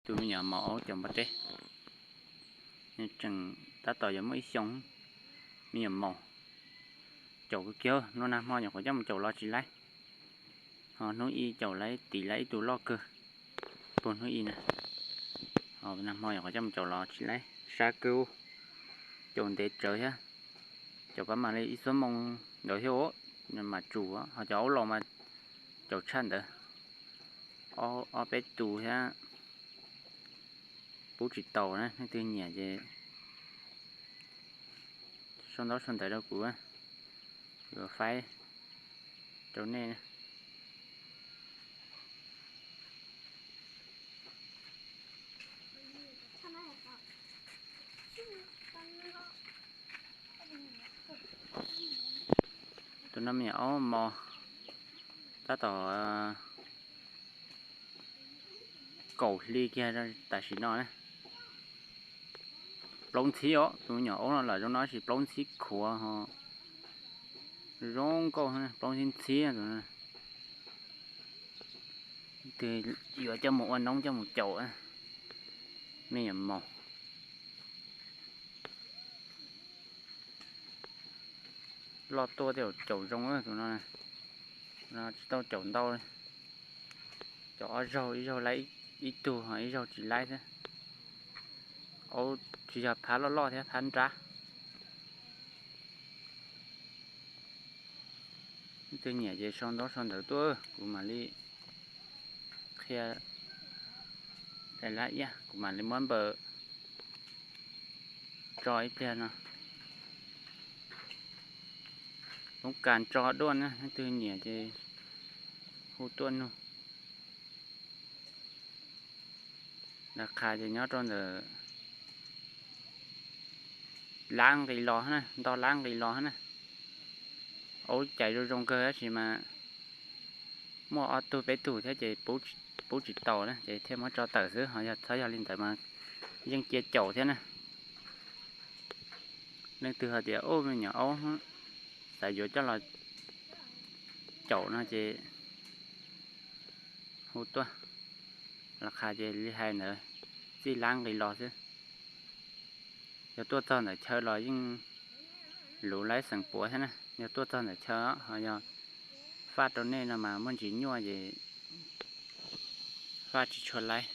Tus me nyuam maus aub caum npua teb, tseem tab tom yuav muaj ib xyoos. Me nyuam maus caum kawg kiag, hnub nag hmo nyuam qhuav coj mus caum los tsis laib, ho hnub ib caum laib, tis laib ib tug loj kawg puag hnub ib na. Nag hmo nyuam qhuav coj mus caum los tsis laib, sab kawg, caum ntev tsawv thiab. Caum pab mam li ib xuab moos ntawd thiab, mam tsum, ho cov aub laus mas caum tshaj ntawd, ob peb tus thiab. Pub tsis taus na, leej twg nyiam ces sau ntaub sau ntawv rau kuv, kuv faib rau nej. Tus no me nyuam aub mos, tab tom kaum hli kiag tam sim no na. Plaub ntxhib os, tus me nyuam aub no lawm zoo no tsis plaub ntxhib khuav ho zoo nkauj, plaub ntxhib ntxhib tus no. Twg yuav coj mus ua noob coj mus caum, me nyuam maus. Loj tuaj tej caum zoo tus no, no tsis tau caum ntau li. Caum ob zaug, ib zaug laib ib tug ho ib zaug tsis laib thiab. Aub tsis yog phab loj loj thiab, phab nrab. Leej twg nyiam ces sau ntaub sau ntawv tuaj, kuv mam li qhia lab iab, kuv mam li muab npawb tso ib pliag no. Lub kas tso duaj na, leej twg nyiam ces hu tuaj nug. Laj qha ces nyob rau ntawm lab nqis los na, ntau lab nqis los na. Aub cais zoo zoo kawg tab sis mas muaj ob tug peb tug thiab ces pub tsis tau na ces thiaj muab tso tawm xwb, ho yog txhob yog li ntawd mas yeej cia caum thiab na. Leej twg hais tias ub me nyuam aub xav yuav coj los caum no ces hu tuaj. Laj qha ces li hais ntawd, txij lab nqis los xwb. Yog tuaj txog ntawm chaw los yeej luv laib xeem puav thiab na. Yog tuaj txog ntawm chaw ho yog faj rau nej no mas muaj ntsis nyuaj ces faj tsis tshua laib.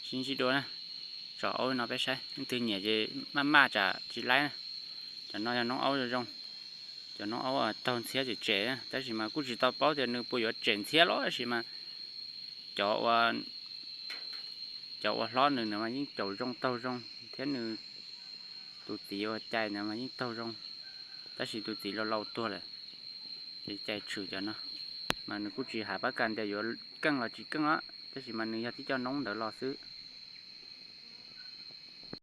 Sib ntsib dua na, tso aub no peb saib, leej twg nyiam ces maj maj tsam tsis laib na. Cov no yog noob aub zoo zoo, cov noob aub taug ntxhiab tsem tsem na, tab sis mas kuj tsis tau paub tias nws puas yuav tsem ntxhiab los tab sis mas cov ua, cov ua hlob nws na mas yeej caum zoo taug zoo thiab nws tus txiv ua cai na mas yeej taug zoo, tab sis tus txiv laus laus tuag lawm ces cai tshwm cov no. Mas nws kuj tsis hais pab kas tias yuav keej los tsis keej os, tab sis mas nws yog tib co noob ntawd los xwb.